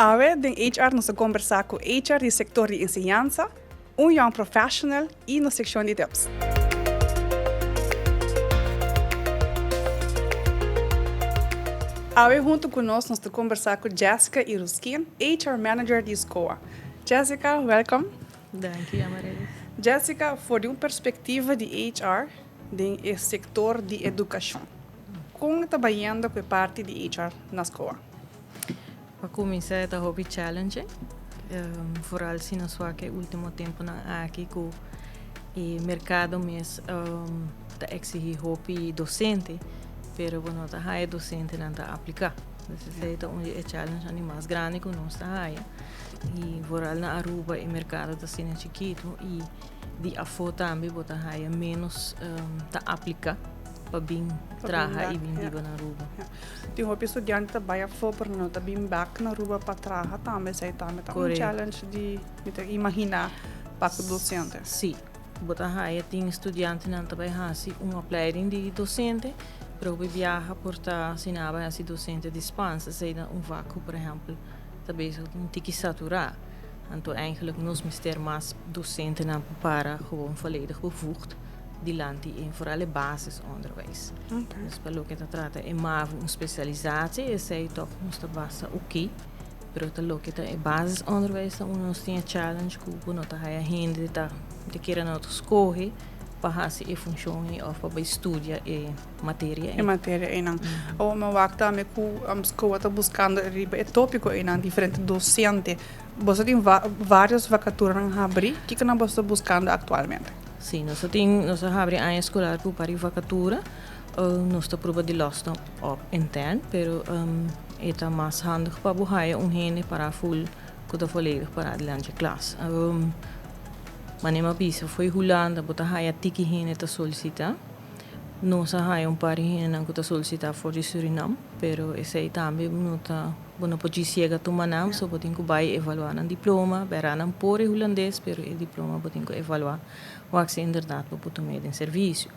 Awe den HR nos ta kombersá ku HR di sektor di enseñansa, un young professional i nos sekshon di tips. Awe huntu ku nos nos ta kombersá ku Jessica Iruskin, HR Manager di SCOA. Jessica, welkom. Danki, Amarelys. Jessica, for di un perspektiva di HR den e sektor di edukashon, kon ta bayendo ku e parti di HR na SCOA? Pa kuminsá e ta hopi challenging, vooral si nos wak e ultimo tempunan aki ku e merkado mes ta eksigí hopi dosente, pero bo no ta haya dosentenan ta apliká. Dus esei ta un di e challengenan di mas grandi ku nos ta haya. I vooral na Aruba e merkado ta asina chikitu i di afó tambe bo ta haya ménos ta apliká pa bin traha i bin biba na Aruba. Tin hopi studiante ta bai afó pero no ta bin bek na Aruba pa traha tambe. Esei tambe ta un challenge di mi ta imaginá pa ku dosente. Sí, bo ta haya tin studiantenan ta bai hasi un opleiding di dosente pero hopi biaha por ta si nan a bai hasi dosente di Spans. Esei ta un vak ku por ehèmpel ta bezig un tiki saturá. Anto eigenlijk nos mester mas dosentenan pa para gewoon volledig bevoegd dilanti e vooral e basisonderwijs. Dus pa loke ta trata e mavo un specialisatie esei toch nos ta basta oké. Pero ta loke ta e basisonderwijs ta unda nos tin e challenge ku bo no ta haya hende ta ta kere nan ta skohe pa hasi e funshon ei òf pa bai studia e materia ei. E materia einan. Awor mi a wak tambe ku SCOA ta buskando riba e topiko einan diferente dosente. Boso tin varios vakaturanan habrí. Kiko nan boso ta buskando aktualmente? Sí, nos ta tin, nos a habri aña eskolar ku par di vakatura. Nos ta prueba di lòs nan òp intern, pero e ta mas handig pa bo haya un hende para ful ku ta volledig pará dilanti klas. Manera mi a bisa, fo'i Hulanda bo ta haya tiki hende ta solisitá. Nos a haya un par di hendenan ku ta solisitá for di Surinam, pero esei tambe no ta, bo no por djis yega tuma nan, so bo tin ku bai evaluá nan diploma, bèrá nan por e hulandes, pero e diploma bo tin ku evaluá wak si inderdat bo por tum'é den servisio.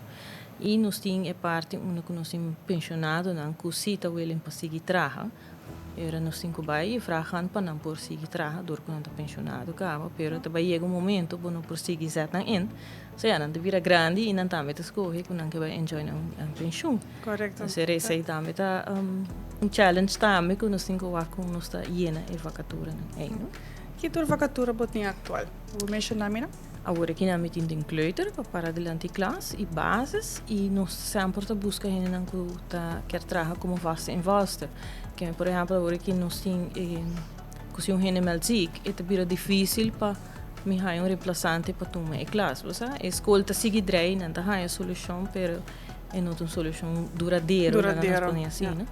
I nos tin e parti unda ku nos tin penshonadonan ku si ta willing pa sigui traha, E ora nos tin ku bai i vraag pa nan por sigui traha dor ku nan ta penshonado kaba, pero ta bai yega un momento bo no por sigui zet nan in. So ya, nan ta bira grandi i nan tambe ta skohe ku nan ke bai enjoy nan penshun. Korekto. Entonces esei tambe ta un challenge tambe ku nos tin ku wak kon nos ta yena e vakaturanan ei, no? Ki tur vakatura bo tin aktual? Bo menshoná mi nan? Awor aki nan mi tin den kleuter pa para dilanti klas i basis i nos semper ta buska hendenan ku ta kier traha komo vaste invalster. Ke por ehèmpel awor aki nos tin e ku si un hende mèld zik e ta bira difísil pa mi haña un remplasante pa tuma e klas. Bo sa e skol ta sigui drei nan ta haña solushon pero e no ta un solushon duradero laga nos pone asina.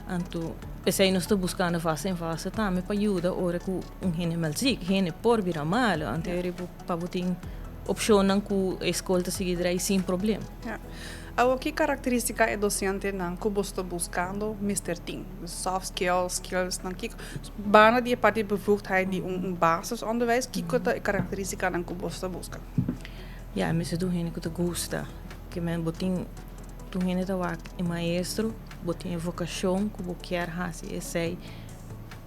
Anto p'esei nos ta buskando vaste invalster tambe pa yuda ora ku un hende mal zik, hende por bira malo, anto e riba pa bo tin opshonnan ku e skol ta sigui drai sin problema. Ja. Awor ki karakteristika e dosentenan ku boso ta buskando mester tin? Soft skills, skillsnan, kiko? Banda di e parti di bevoegdheid di un basisonderwijs, kiko ta e karakteristikanan ku boso ta buska? Ja, e mester ta un hende ku ta gusta. Ke men bo tin tur hende ta wak e maestro, bo tin e vokashon ku bo kier hasi esei.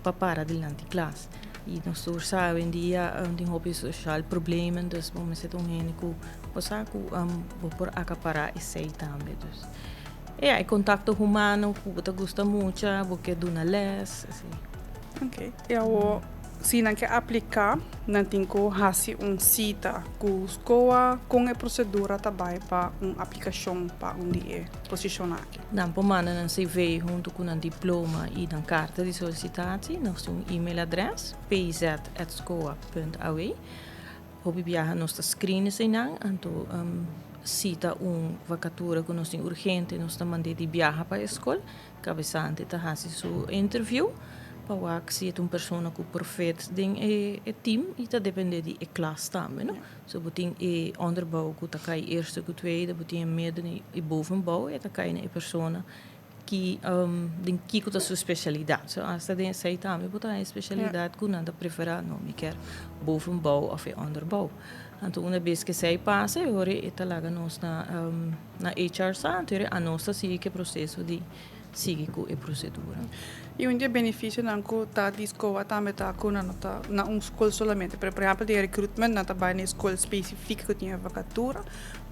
Pa para dilanti klas. I nos tur sa awendia tin hopi social problemen, dus bo mester ta un hende ku bo sa ku bo por akapará esei tambe. Dus ya, e kontakto humano ku bo ta gusta mucha, bo ke duna lès, esei. Oké, i awor si nan ke apliká, nan tin ku hasi un sita ku SCOA, kon e prosedura ta bai pa un aplikashon pa un di e posishonnan aki? Nan por manda nan CV huntu ku nan diploma i nan karta di solisitatie. Nos tin un email adres, pz@scoa.aw. Hopi biaha nos ta screen eseinan, anto si ta un vakatura ku nos tin urgente nos ta mand'é di biaha pa e skol. Kabesante ta hasi su interview pa wak si e ta un persona ku por fit den e team i ta depende di e klas tambe no. So bo tin e onderbouw ku ta kai eerste ku tweede, bo tin e midden i bovenbouw e ta kai na e persona ki den kiko ta su spesialidat. So asta den esei tambe bo ta haña spesialidat ku nan ta preferá no mi kier bovenbouw òf e onderbouw. Anto una bes ku esei pasa e ora e ta laga nos na. Na HR sa, anto a nos ta sigui ku e proseso di sigui ku e prosedura. I un di e benefisionan ku ta di SCOA tambe ta ku nan no ta na un skol solamente, pero por ehèmpel den recruitment nan ta bai na e skol spesifiko ku tin e vakatura,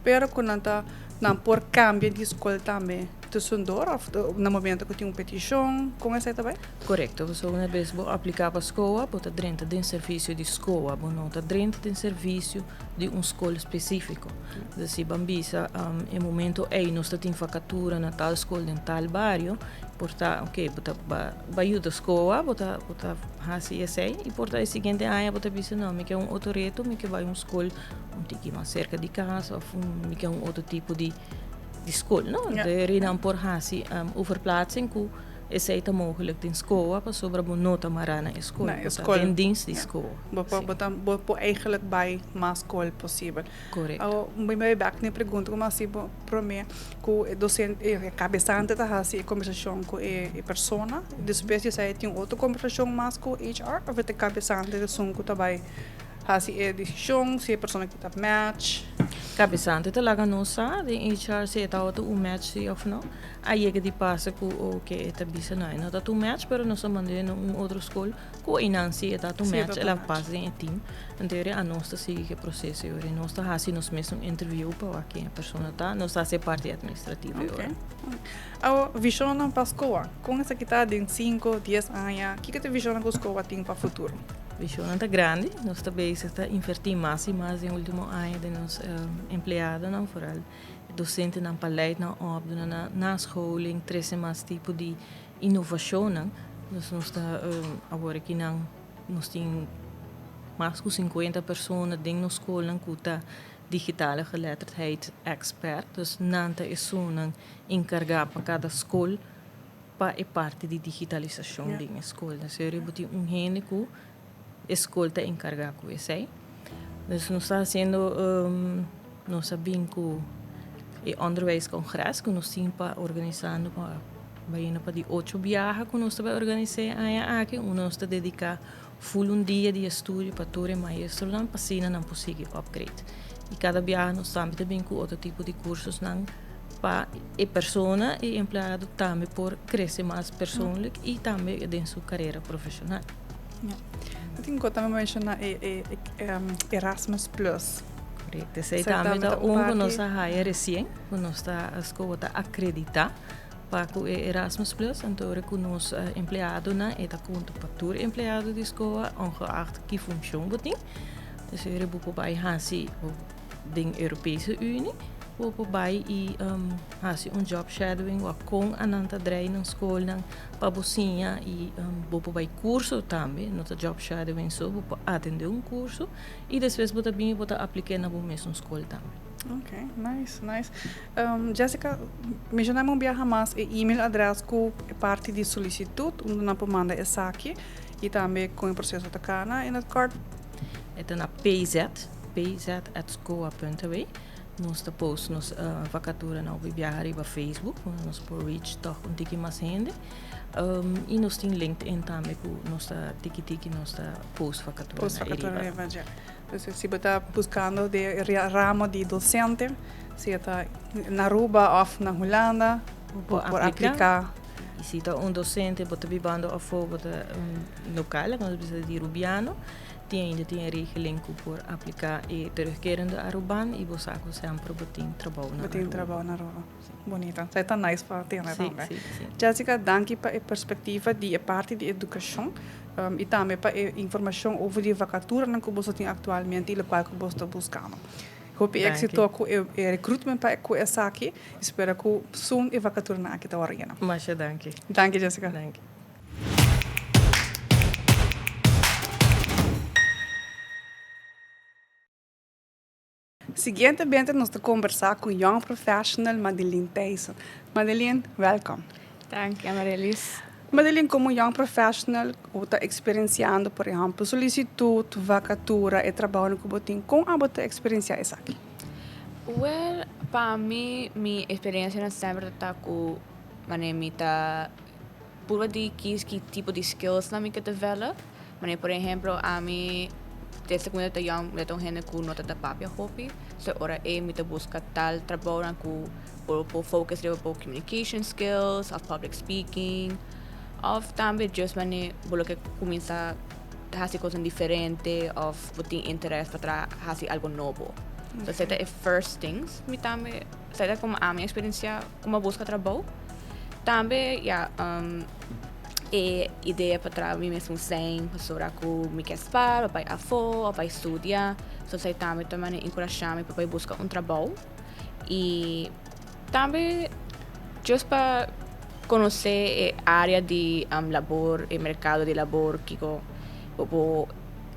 pero ku nan ta nan por kambia di skol tambe tusendor òf na momento ku tin un petishon, kon esei ta bai? Korekto, pasobra una bes bo apliká pa SCOA bo ta drenta den servisio di SCOA, bo no ta drenta den servisio di un skol spesífiko. Dus si ban bisa e momento ei nos ta tin vakatura na tal skol den tal bario, por ta oke bo ta bai yuda SCOA, bo ta bo ta hasi esei i por ta e siguiente aña bo ta bisa no mi ke un otro reto, mi ke bai un skol un tiki mas serka di kas òf mi ke un otro tipo di di skol no. De rei nan por hasi overplaatsing ku Esei ta mogelijk den SCOA pasobra bo no ta mará na e skol. Na e Bo ta skol. den dienst di Ja. SCOA. Bo por Sí. bo ta bo por eigenlijk bai mas skol posibel. Korekto. Awor mi bai bèk na e pregunta ku mi a hasi bo promé ku e dosente e kabesante ta hasi e kombersashon ku e e persona. Despues di esei tin otro kombersashon mas ku HR òf e ta e kabesante esun ku ta bai hasi e desishon si e persona ki ta match? Kabesante ta laga nos sa den HR si e tabata un match si òf no. A yega di pasa ku oke e ta bisa no e no ta tu match pero nos a mand'é na un otro skol ku einan si e ta tu match el a pas den e team. Anto yori anos ta sigui ku e proseso yori nos ta hasi nos mes un interview pa wak ken e persona ta nos ta hasi e parti administrativo yori. Awor vishonnan pa SCOA kon esaki ta den sinku dies aña kiko ta e vishonnan ku SCOA tin pa futuro? Vishonnan ta grandi nos ta bezig ta inverti mas i mas den ultimo aña den nos empleadonan foral Dosentenan pa leid nan op, duna nan nascholing, trese mas tipo di inovacionnan. Dus nos ta awor aki nan nos tin mas ku 50 persona den nos skolnan ku ta digitale geletterdheid expert. Dus nan ta esunnan enkargá pa kada skol pa e parti di digitalisashon den e skol. Dus e bo tin un hende ku e skol ta enkargá ku esei. Dus nos ta hasiendo nos a bin ku e onderwijscongres ku nos tin pa organisando pa bayendo pa di ocho biaha ku nos ta bai organisá e aña aki. Unda nos ta dediká ful un dia di estudio pa tur e maestronan pa asina nan por sigui upgrade. I kada biaha nos tambe ta bin ku otro tipo di kursosnan pa e persona, e empleado tambe por krese mas persoonlijk i tambe den su karera profeshonal. Ja. Mi tin ku tambe menshoná e Erasmus Plus. Korekto. Esei tambe ta un ku nos a haya resien, ku nos ta skoho ta akreditá pa ku e Erasmus Plus. Anto ora ku nos empleadonan e ta konta pa tur empleado di skoho, ongeacht ki funshon bo tin. Dus ora bo por bai hasi den Europese Unie, bo por bai i hasi un job shadowing wak kon anan ta drei nan skolnan pa bo siña i bo por bai kurso tambe, no ta job shadowing so, bo por atende un kurso i despues bo ta bin i bo ta aplik'é na bo mesun skol tambe. Ok, nice, nice. Jessica, menshonami un biaha mas e email adres ku e parti di solisitut unda nan por manda esaki i tambe kon e proseso ta kana in het kort. E ta na pz, pz@scoa.aw. Nos ta post nos vakaturanan op e biaha riba Facebook, unda nos por reach tòg un tiki mas hende. I nos tin LinkedIn tambe ku nos ta tiki tiki nos ta post vakaturanan Post vakatura riba dje. Dus si bo ta buskando den e ramo di dosente, sea ta na Aruba òf na Hulanda, bo por apliká. I si ta un dosente bo ta bibando afó, bo ta un lokal, laga nos bisa di Rubiano, Tin ainda tin e regeling ku por apliká e terugkerende Aruban i bo sa ku semper bo tin trabou na Bo tin Aruba. trabou na Aruba. Bonita. Esei ta nice pa tende tambe. Sí, sí, sí. Jessica, danki pa e perspektiva di e parti di edukashon i tambe pa e informashon over di e vakaturanan ku boso tin aktualmente i lokual ku boso ta buskando. Hopi Danki. éksito ku e recruitment pa ku esaki i spera ku soon e vakaturanan aki ta wòrdu yena. Masha danki. Danki Jessica. Danki. Siguientemente nos ta kombersá ku young professional Madeline Thijssen. Madeline, wèlkom. Danki, Amarelys. Madeline, komo young professional bo ta eksperensiando, por ehèmpel, solisitut, vakatura, e trabounan ku bo tin, kon abo ta eksperensiá esaki? Wèl, pa mi, mi eksperensianan semper ta ku manera mi ta Purba di kis ki tipo di skillsnan mi ke develop. Manera por ehemplo ami Desde cu mi ta young, mi ta un hende cu no ta papia hopi. So ora e mi ta busca tal trabou cu por focus riba bo communication skills, of public speaking, of tambe just mane bo lo ke cuminsa haci cosnan diferente of bo tin interes pa traha haci algo nobo. So esey ta e first things mi tambe, esey ta como ami experiencia como busca trabou. Tambe ya, e idea pa traha mi mes un sein pasobra cu mi ke spaar pa bay afo of bay studia. So esey tambe ta mane encurasha mi pa bay busca un trabou. Y tambe just pa conoce e area di labor, e mercado di labor, kico bo por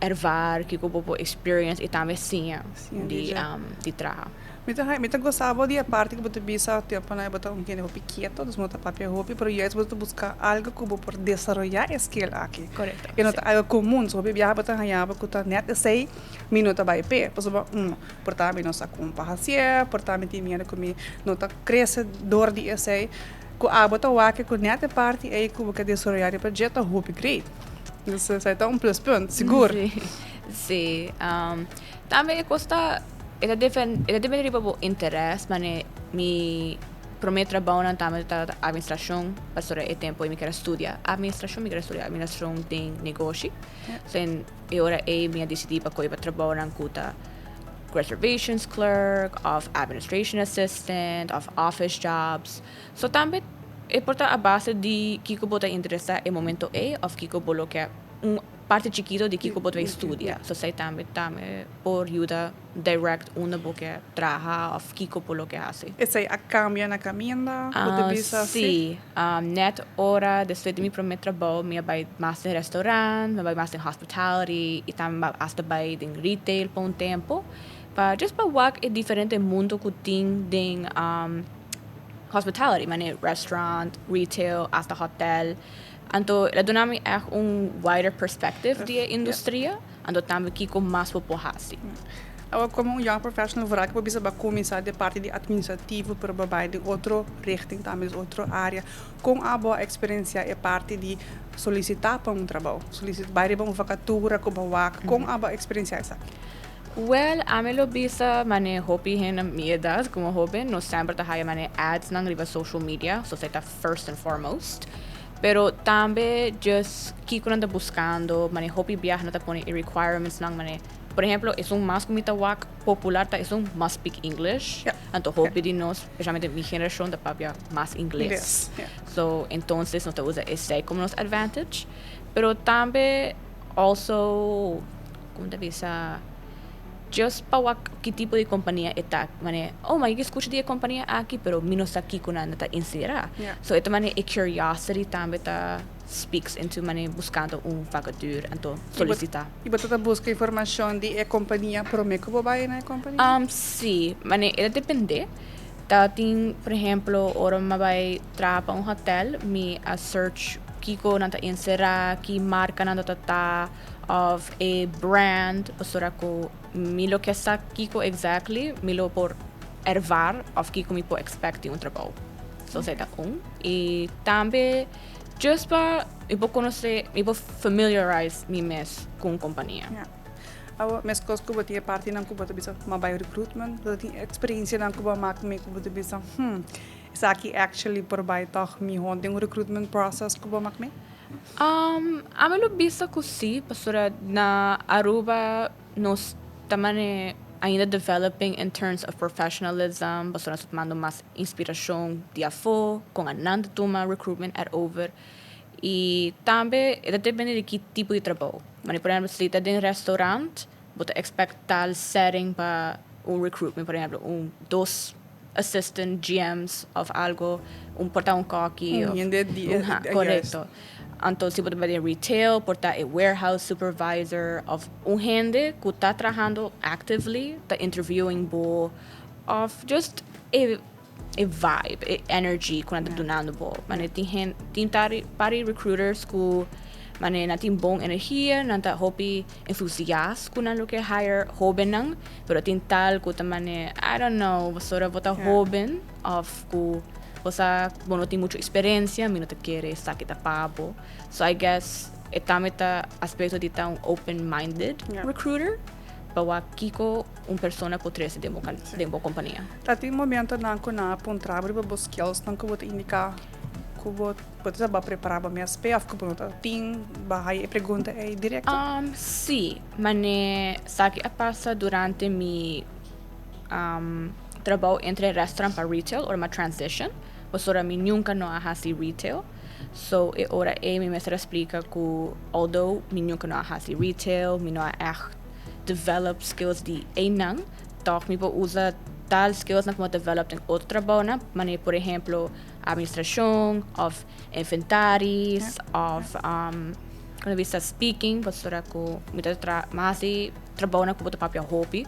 ervaar, kico bo por experience y tambe siña di traha. Mi ta gosta di e parti cu bo ta bisa tempo na bo ta un hende hopi kieto, dus no ta papia hopi, pero juist bo ta busca algo cu bo por desaroya e skill aki. Correcto. E no ta algo comun, so hopi biaha bo ta haya bo cu ta net esey mi no ta bay pe. Pasobra un, por ta mi no sa con pa hacié, por ta mi tin miedo cu mi no ta crece door di esey. Cu abo ta wak cu net e parti ey cu bo ke desaroya riba dje ta hopi great. Dus esey ta un pluspunt, sigur. Si. Tambe e cos ta, e ta depende riba bo interes, mane mi prome trabounan tambe ta administracion, pasobra e tempo mi kier a studia administracion, mi kier a studia administracion den negoshi. So e ora ey mi a dicidi pa coy pa trabounan cu ta reservations clerk of administration assistant of office jobs. So tambe e por ta a base di kico bo ta interesa e momento ey of kico bo lo ke un parti chikito di kico bo ta bay studia. So esey tambe por yuda direct unda bo ke traha of kico bo lo ke haci. Esey a cambia na caminda, bo ta bisa? Si. Net ora despues di mi prome trabou mi a bay mas den restaurant, mi a bay mas den hospitality y tambe hasta bay den retail pa un tempo. Pa just pa wak e diferente mundo cu tin den hospitality, mane restaurant, retail, hasta hotel. Anto el a duna mi echt un wider perspective di e industria, anto tambe kico mas bo por haci. Awor, como un young professional, vooral cu bo bisa bo a cuminsa den parti di administrativo, pero bo bay den otro richting tambe, otro area. Con abo a experiencia e parti di solicita pa un trabou? Solicita, bay riba un vacatura cu bo wak. Con abo a experiencia esaki? Well, ami lo bisa mane hopi hende mi edad como hoben, nos semper ta haya mane ads nan riba social media, so esey ta first and foremost. Pero tambe just kico nan ta buscando, mane hopi biaha nan ta pone e requirements nan mane, por ehempel, esun mas cu mi ta wak popular ta esun must speak English. Anto hopi di nos, especialmente mi generacion, ta papia mas ingles. So, entonces nos ta usa esey como nos advantage. Pero tambe also, con ta bisa, just pa wak ki tipo di compania e ta. Mane, "Oh, ma mi a scucha di e compania aki, pero mi no sa kico nan ta encera." So e mane e curiosity tambe ta speaks into mane buscando un vacature, anto solicita. Y bo ta busca informacion di e compania prome cu bo bay na e compania? Si, mane e ta depende. Ta tin, por ehempel, ora mi bay traha pa un hotel, mi a search kico nan ta encera, ki marca nan ta of e brand, pasobra cu mi lo ke sa kico exactly mi lo por ervaar of kico mi por expect di un trabou. So esey ta un. Y tambe just pa mi por conoce, mi por familiarize mi mes cu un compania. Ja. Awo, mescos cu bo tin e parti nan cu bo ta bisa m'a bay recruitment, bo tin experiencia nan cu bo maak mee cu bo ta bisa, esaki actually por bay toch miho den un recruitment process cu bo maak mee? Ami lo bisa cu si, pasobra na Aruba nos ta mane ainda developing in terms of professionalism, pasobra nos ta tomando mas inspiracion di afo, con nan ta tuma recruitment erover. Y tambe e ta depende di ki tipo di trabou. Mane, por ehempel, si ta den restaurant, bo ta expect tal setting pa un recruitment, por ehempel, un dos assistant GMs of algo, un por ta un cocky. Un hende di Correcto. Anto, si bo ta den retail, por ta e warehouse supervisor of un hende cu ta trahando actively, ta interviewing bo, of just e vibe, e energy cu nan ta dunando bo. Mane tin pari recruiters cu mane nan tin bon energia, nan ta hopi enthousiast cu nan lo ke hire hobennan, pero tin tal cu ta mane, "I don't know, pasobra bo ta hoben of cu bo sa bo no tin mucho experiencia, mi no ta kere esaki ta pa bo." So I guess E tambe ta aspecto di ta un open-minded recruiter pa wak kico un persona por trece den bo den bo compania. Ta tin momentonan cu nan a puntra bo riba bo skillsnan cu bo ta indica cu bo bo ta bo a prepara bo mes p'e of cu bo no ta tin bo a haya e pregunta ey directo? Si, mane esaki a pasa durante mi trabou entre restaurant pa retail ora mi a transition pasobra mi nunca no a haci retail. So e ora ei mi mester a splika ku although mi nunka no a hasi retail, mi no a ègt develop skills di einan, tòg mi por usa tal skillsnan ku mi a develop den otro trabounan, manera por ehemplo administrashon òf inventaris òf kon ta bisa speaking pasobra ku mi ta traha mi a hasi trabounan ku bo ta papia hopi.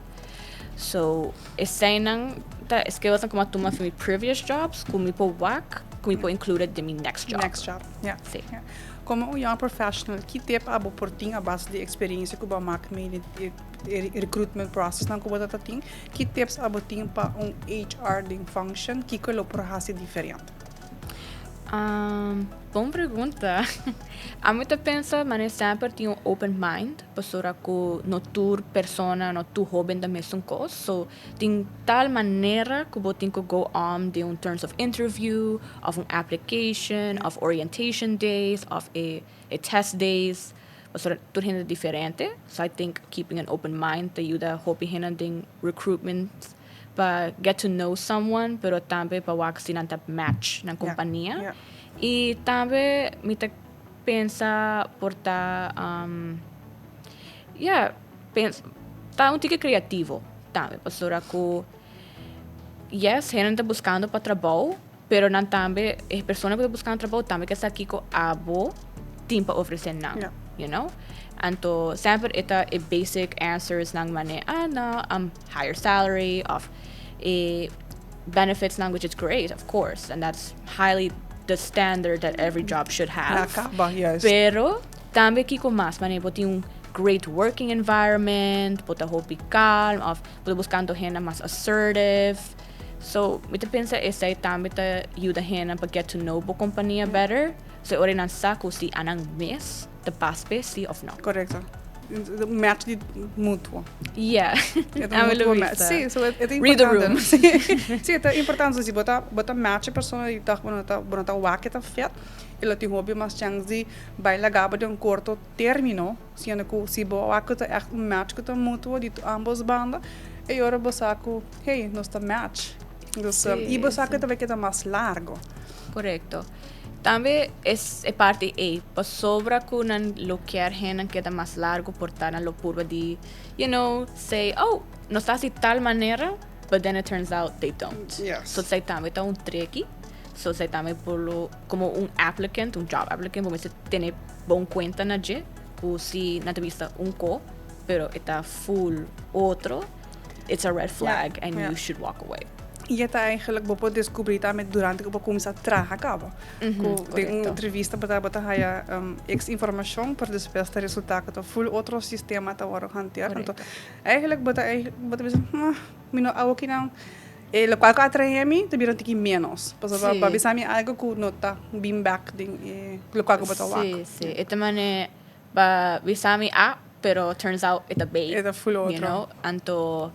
So eseinan ta e skillsnan ku mi a tuma for mi previous jobs ku mi por wak ku mi por include den mi next job. Next job, ja. Si. Ja. Komo un young professional, ki tip abo por tin a base di eksperensia ku bo a mak mee den e recruitment processnan ku bo ta tin? Ki tips abo tin pa un HR den function? Kiko lo por hasi diferente? Bon pregunta. Ami ta pensa manera semper tin un open mind pasobra ku no tur persona, no tur hoben ta mesun kos. So tin tal manera ku bo tin ku go om den un terms of interview of un application of orientation days of e test days pasobra tur hende ta diferente. So I think keeping an open mind ta yuda hopi hende den recruitment pa get to know someone pero tambe pa wak si nan ta match nan compania y tambe mi ta pensa por ta ya ta un tiki creativo tambe pasobra cu yes hende ta buscando pa trabou pero nan tambe e persona cu ta buscando trabou tambe ke sa kico abo tin pa ofrece nan you know anto semper e ta e basic answers nan mane ah no higher salary of e benefits nan which is great of course and that's highly the standard that every job should have. Na caba, juist. Pero tambe kiko mas, wanneer bo tin un great working environment, bo ta hopi calm of bo ta buscando hende mas assertive. So mi ta pensa esei tambe ta yuda hende pa get to know bo compania better. So e ora nan sa cu si anan mes ta pas p'e si of no. Correcto. Un match di mutuo. Yeah. E ta un mutuo match. Si, so e ta importante. Read the room. Si, e ta importante. Si bo ta, bo ta match e persona di tòg bo no ta, bo no ta wak e ta fit, e lo tin hopi mas chèns di bai laga bo den un korto término, siendo ku si bo wak ku ta ègt un match ku ta mutuo di ambos banda, e ora bo sa ku, hey, nos ta match. Dus, i bo sa ku ta bai keda mas largo. Korekto. Tambe es e parti ei, pasobra ku nan lo kier hennan keda mas largu por ta nan lo purba di, you know, say, oh, nos ta hasi tal manera, but then it turns out they don't. Yes. So esei tambe ta un treki. So esei tambe por lo, komo un applicant, un job applicant, bo mester tene bon kuenta na dje, ku si nan ta bisa un ko, pero e ta full otro, it's a red flag and you should walk away. Y e ta eigenlijk bo por descubri tambe durante cu bo cuminsa traha caba. Cu den un entrevista bo ta bo ta haya ex informacion pero despues ta resulta cu ta full otro sistema ta worde hanteer. Anto eigenlijk bo ta bo ta bisa mi no awo kinan e locual cu a trae mi ta bira un tiki menos. Pasobra bo a bisa mi algo cu no ta bin bek den e locual cu bo ta wak. Si, si. E ta mane Ba bisa mi A, pero turns out e ta B. E ta full otro. You know? Anto,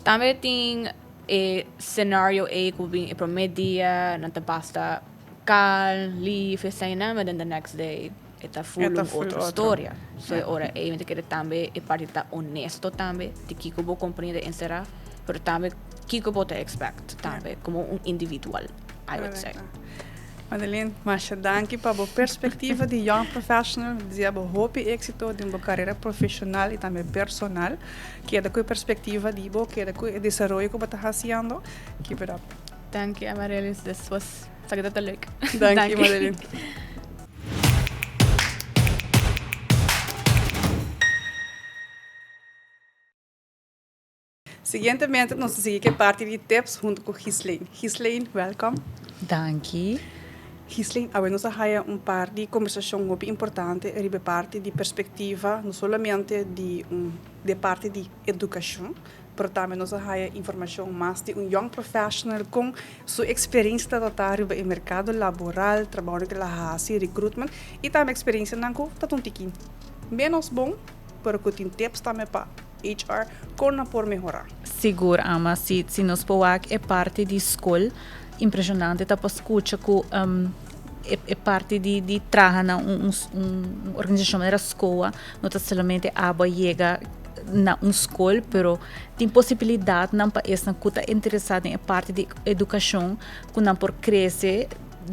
tambe tin e scenario ei ku bin e prome dia, nan ta basta kalm, lief, eseinan, but then the next day e ta full un otro storia. So e ora ei mi ta kere tambe e parti ta honesto tambe di kiko bo kompania ta enserá, pero tambe kiko bo ta expect tambe komo un individual, I would say. Madeline, masha danki pa bo perspectiva di young professional. Mi desea bo hopi éxito den bo carera profesional y tambe personal. Keda cu e perspectiva di bo, keda cu e desaroyo cu bo ta haciendo. Keep it up. Danki, Amarelys. This was, esaki ta leuk. Danki, Madeline. Siguientemente nos ta sigui ku e parti di tips huntu ku Ghislaine. Ghislaine, welkom. Danki. Ghislaine, awe nos a haya un par di kombersashon hopi importante riba e parti di perspektiva, no solamente di un di e parti di edukashon, Pero tambe nos a haya informacion mas di un young professional con su experiencia ta ta riba e mercado laboral, trabou cu el a haci, recruitment y tambe experiencianan cu ta un tiki menos bon, pero cu tin tips tambe pa HR con nan por mehora. Sigur, ama, si nos por wak e parti di scol, impresionante ta pa scucha cu e parti di traha na un organisacion manera SKOA no ta solamente abo a yega na un scol, pero tin posibilidadnan pa esnan cu ta interesa den e parti di educacion cu nan por crece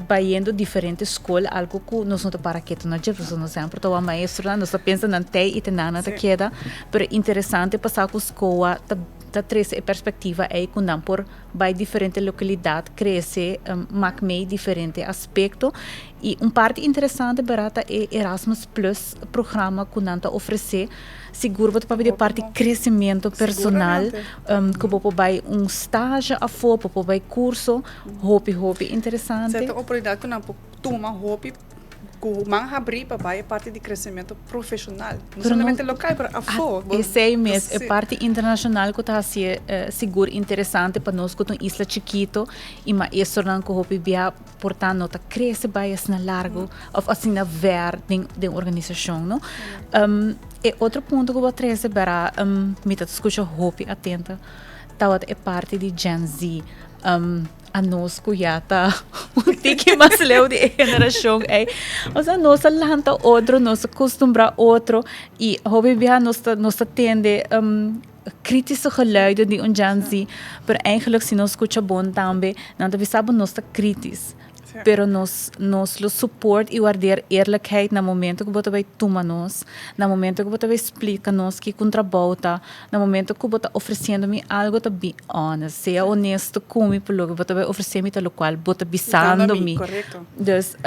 bayendo diferente scol, algo cu nos no ta para keto na dje, pasobra nos semper ta wak maestronan, nos ta pensa nan tey y te nan nan ta keda, pero interesante pa sa cu SKOA ta trece e perspectiva ey cu nan por bay diferente localidad, crece, mak mee diferente aspecto. Y un parti interesante bera ta e Erasmus Plus programa cu nan ta ofrece. Sigur bo ta papia di e parti crecimiento personal, cu bo por bay un stage afo, bo por bay curso, hopi hopi interesante. Cierto oportunidad cu nan por tuma hopi cu man habri pa bay e parti di crecimiento profesional, no solamente local pero afo. Esey mes, e parti internacional cu ta haci'e sigur interesante pa nos cu ta un isla chikito y maestronan cu hopi bia por ta no ta crece bay asina largo of asina ver den organisacion, no. E otro punto cu bo a trece bera mi ta scucha hopi atento tawata e parti di Gen Z. Anos cu ya ta un tiki mas leu di e generacion ey. Osea nos a lanta otro, nos a custumbra otro y hopi biaha nos ta tende kritische geluiden di un Gen Z, pero eigenlijk si nos scucha bon tambe nan ta bisa bo nos ta kritisch. Pero nos lo support y waardeer eerlijkheid na momento cu bo ta bay tuma nos, na momento cu bo ta bay splica nos kico un trabou ta, na momento cu bo ta ofreciendo mi algo ta be honest, sea honesto cu mi por loke bo ta bay ofrece mi ta locual bo ta bisando mi. Dus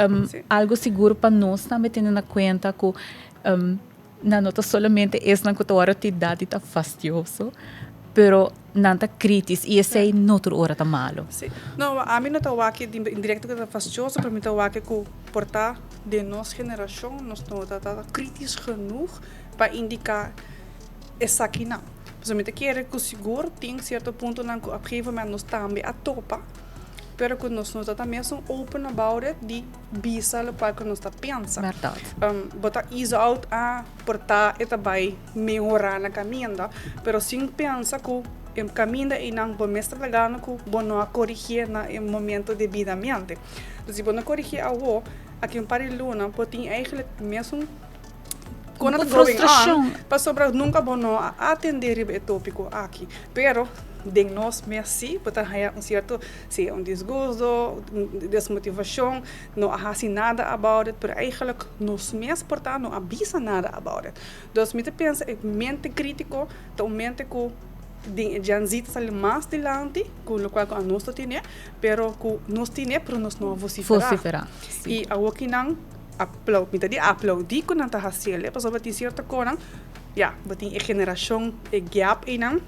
algo sigur pa nos tambe tene na cuenta cu nan no ta solamente esnan cu ta worde tida di ta fastioso, pero nan ta kritisch y esey no tur ora ta malo. Sí. No, ami no ta wak indirecto cu ta fastioso, pero mi ta wak cu por ta den nos generacion nos no ta ta kritisch genoeg pa indica esakinan. Pasobra mi ta kere cu sigur tin cierto puntonan cu op gegeven moment nos tambe a topa, pero cu nos no ta ta mesun open about it di bisa locual cu nos ta pensa. Bo ta ease out a por ta e ta bay mehora na caminda, pero sin pensa cu e caminda eynan bo mes ta lagando cu bo no a corigie na e momento debidamente. Entonces si bo no corigie awo, aki un par di luna bo tin eigenlijk mesun con ta going on, pasobra nunca bo no a atende riba e topico aki. Pero den nos mes si bo ta haya un cierto, si un disgusto, un desmotivacion, no a haci nada about it, pero eigenlijk nos mes por ta no a bisa nada about it. Dus mi ta pensa e mente critico ta un mente cu den e Gen Z ta sali mas dilanti cu locual cu anos ta tene, pero cu nos tene pero nos no a vocifera. Vocifera, si. Y awokinan aplau, mi ta di aplaudi cu nan ta haciel, pasobra tin cierto conan, ya, bo tin e generacion, e gap eynan,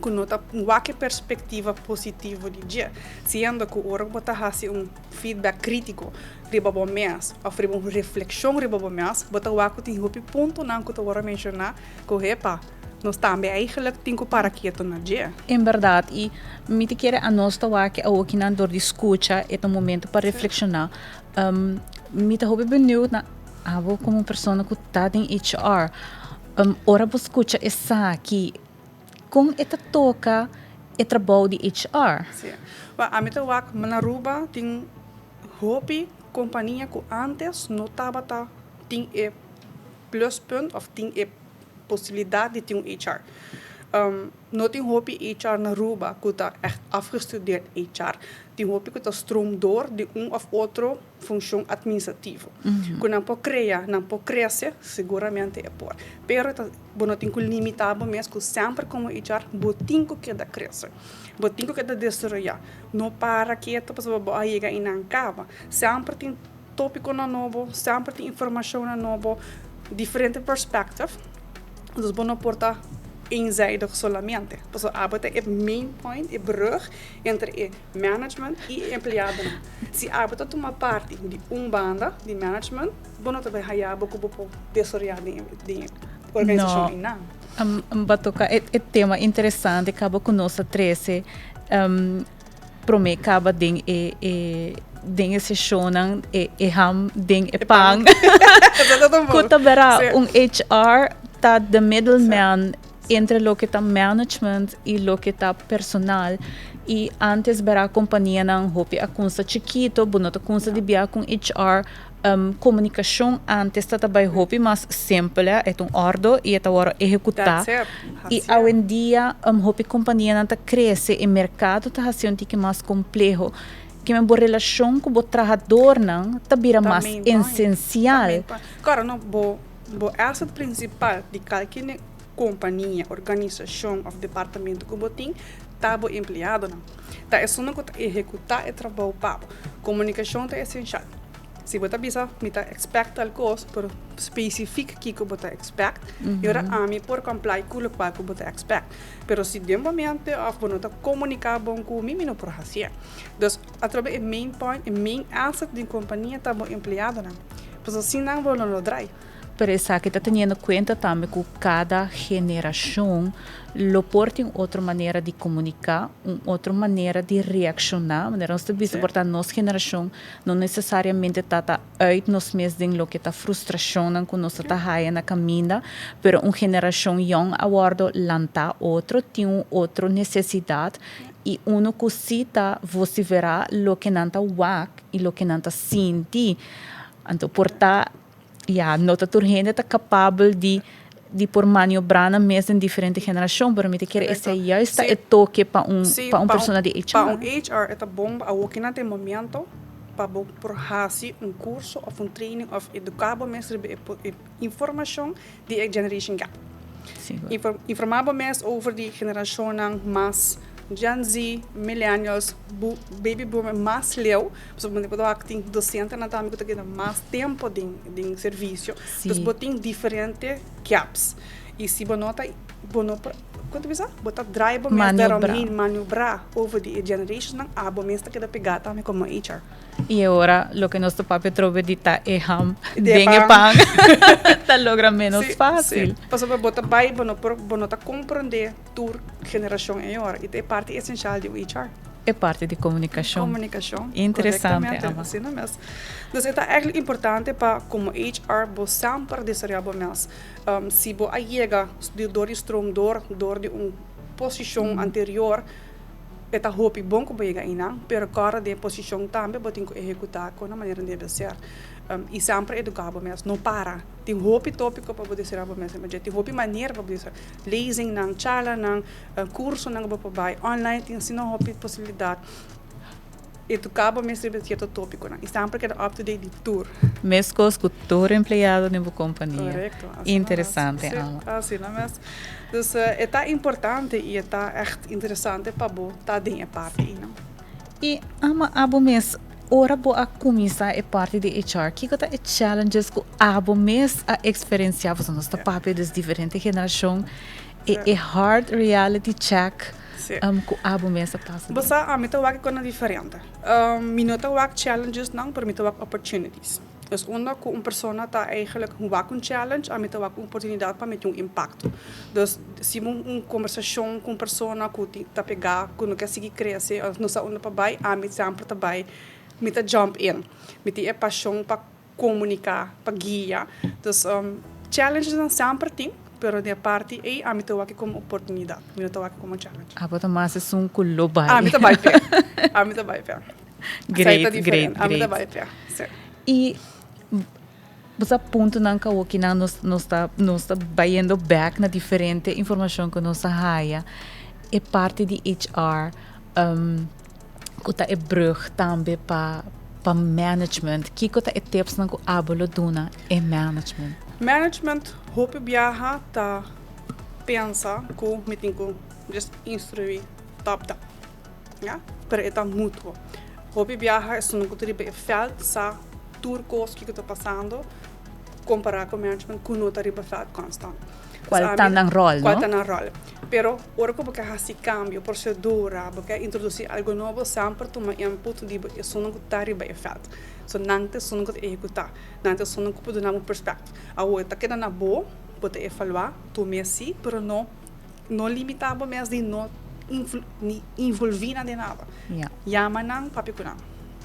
cu no ta wak e perspectiva positivo di dje, siendo cu ora cu bo ta haci un feedback critico riba bo mes of riba un reflexion riba bo mes, bo ta wak cu tin hopi puntonan cu ta worde menciona cu hepa, nos tambe eigenlijk tin cu para keto na dje. En berdad, y mi ta kere anos ta wak awokinan door di scucha e ta un momento pa reflexiona. Mi ta hopi benieuwd na abo como un persona cu ta den HR, ora bo scucha esaki, con e ta toca e trabou di HR? Sí. Well, ami ta wak na Aruba tin hopi compania cu antes no tabata tin e pluspunt of tin e posibilidad di tin un HR. No tin hopi HR na Aruba cu ta echt afgestudeerd HR. Tin hopi cu ta stroom door di un of otro funcion administrativo. Cu nan por crea, nan por crece, seguramente e por. Pero ta, bo no tin cu limita bo mes cu semper como HR bo tin cu keda crece. Bo tin cu keda desaroya. No para keto pasobra bo a yega y nan caba. Semper tin topiconan nobo, semper tin informacionnan nobo, diferente perspective. Dus bo no por ta eenzijdig solamente. Pasobra abo ta e main point, e brug entre e management y e empleadonan. Si abo ta tuma parti di un banda di management, bo no ta bay haya bo cu bo por desaroya den e organisacion No. Einan. Bo a toca e tema interesante caba cu nos a trece prome caba den e e den e sesionnan e e ham den e pan. Cu ta bera un HR ta the middleman entre loke ta management y loke ta personal y antes bera companianan hopi a cunsa chikito bo no ta cunsa di bia cu un HR. Komunikashon antes ta ta bai hopi mas simpel, e ta un ordo i e ta wòrdu ehekutá. I awendia hopi kompanianan ta krese, e merkado ta hasi un tiki mas kompleho. Kimen bo relashon ku bo trahadornan ta bira mas esensial. Kòrda no, bo bo asset prinsipal di kalke kompania, organisashon òf departamento ku bo tin ta bo empleadonan. Ta esunnan ku ta ehekutá e trabou pa bo. Komunikashon ta esenshal. Si bo ta bisa mi ta expect tal kos, pero specifiek kiko bo ta expect, y ora ami por comply ku lokual ku bo ta expect. Pero si den bo mente òf bo no ta komuniká bon ku mi, mi no por hasié. Dus atrobe e main point, e main asset di un kompania ta bo empleadonan. Pasobra sin nan bo lo no drai. Pero esaki ta teniendo cuenta tambe cu cada generacion lo por tin otro manera di comunica, un otro manera di reacciona. Manera nos ta bisa por ta nos generacion no necesariamente ta ta uit nos mes den loke ta frustracionnan cu nos ta ta haya na caminda, pero un generacion yong a wordo lanta otro, tin un otro necesidad y uno cu si ta vocifera loke nan ta wak y loke nan ta sinti. Anto por ta Ya, no ta tur hende ta kapabel di di por maniobrá nan mes den diferente generashon, pero mi ta kere esei juist ta e toke pa un pa un persona di HR. Pa un HR e ta bon awor ki nan ta e momento pa bo por hasi un kurso òf un training òf eduká bo mes riba e informashon di e generation gap. Informá bo mes over di generashonnan mas Gen Z, Millennials, Baby Boomer mas leu, pasobra bo por wak tin dosentenan tambe ku ta keda mas tempu den servisio. Dus bo tin diferente gaps i si bo no ta bo no por kon ta bisa? Bo ta draai bo mes deromheen, maniobrá over di e generationsnan, abo mes ta keda pegá tambe komo HR. I e ora loke nos ta papia atrobe di ta e ham den e pan ta logra menos fácil. Sí, pasobra bo ta bai, bo no por, bo no ta komprendé tur generashon e ora i ta e parti esenshal di un HR. E parti di komunikashon. Komunikashon. Interesante, Ama. Asina mes. Dus e ta eigenlijk importante pa komo HR bo semper desaroyá bo mes. Si bo a yega dor di stroom dor, dor di un posishon anterior, E ta hopi bon ku bo yega einan, pero kòrda den e posishon tambe bo tin ku ehekutá kon na manera debe ser. I semper eduká bo mes, no para. Tin hopi tópiko pa bo deseá bo mes riba dje, tin hopi manera pa bo deseá, lezingnan, charlanan, kursonan ku bo por bai, online tin asina hopi posibilidat. Eduká bo mes riba sierto tópikonan i semper keda up to date di tur. Meskos ku tur empleado den bo kompania. Korekto, asina mes. Interesante, Alma. Sí, asina mes. Dus e ta importante i e ta ègt interesante pa bo ta den e parti einan. I Alma, abo mes, ora bo a kuminsá e parti di HR, kiko ta e challenges ku abo mes a eksperensiá? Pasobra nos ta papia des diferente generashon, e hard reality check. Ku abo mes a pasa den? Bo sa, ami ta wak e kosnan diferente. Mi no ta wak challengesnan, pero mi ta wak opportunities. Dus unda ku un persona ta eigenlijk wak un challenge, ami ta wak un oportunidat pa mi tin un impakto. Dus si bo un kombersashon ku un persona ku tin ta pegá, ku no ke sigui krese òf no sa unda pa bai, ami semper ta bai, mi ta jump in. Mi tin e pashon pa komuniká, pa guia. Dus challengesnan semper tin, pero den e parti ei ami ta wak komo oportunidat, mi no ta wak komo challenge. Abo ta mas esun ku lo bai. Ami ta bai p'e, ami ta bai p'e. Great, great, Ami ta bai p'e, si. I bo sa puntonan ku awokinan nos nos ta nos ta bayendo bèk na diferente informashon ku nos a haya, e parti di HR ku ta e brug tambe pa pa management. Kiko ta e tipsnan ku abo lo duna e management? Management hopi biaha ta pensa ku mi tin ku just instruí top down, ya, pero e ta mutuo. Hopi biaha esun ku ta riba e vèlt sa tur kos kiko ta pasando kompará ku management ku no ta riba vèlt konstant. Cual ta nan rol, no? Cual ta nan rol. Pero ora cu bo ke haci cambio, procedura, bo ke introduci algo nobo, semper tuma input di esunnan cu ta riba e veld. So nan ta esunnan cu ta ehecuta, nan ta esunnan cu por duna bo perspecto. Awor ta keda na bo. Bo ta evaluá tur mes sí, pero no no limitá bo mes di no ni involví nan den nada. Yama nan, papia ku nan.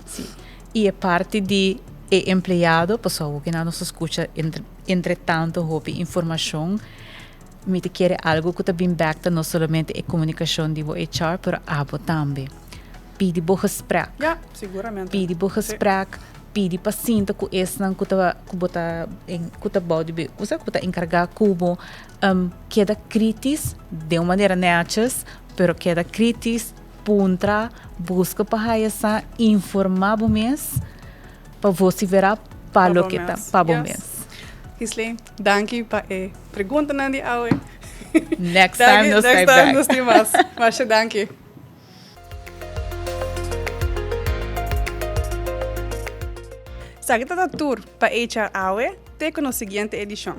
Sí. I e parti di e empleado, pasobra awor kinan nos ta skucha entre tanto hopi informashon, mi ta kere algu ku ta bin bèk ta no solamente e komunikashon di bo HR, pero abo tambe. Pidi bo gesprek. Ja, siguramente. Pidi bo gesprek, pidi pa sinta ku esnan ku ta ku bo ta ku ta bou di bo, ku bo ta enkargá ku bo. Keda kritis den un manera nètjes, pero keda kritis, puntra, buska pa haya sa, informá bo mes pa vosiferá pa loke ta pa bo mes. Gisley, danki pa e preguntanan di awe. Next time nos ta Next time nos tin mas. Masha danki. Esaki ta ta tur pa HR awe, te ku nos siguiente edishon.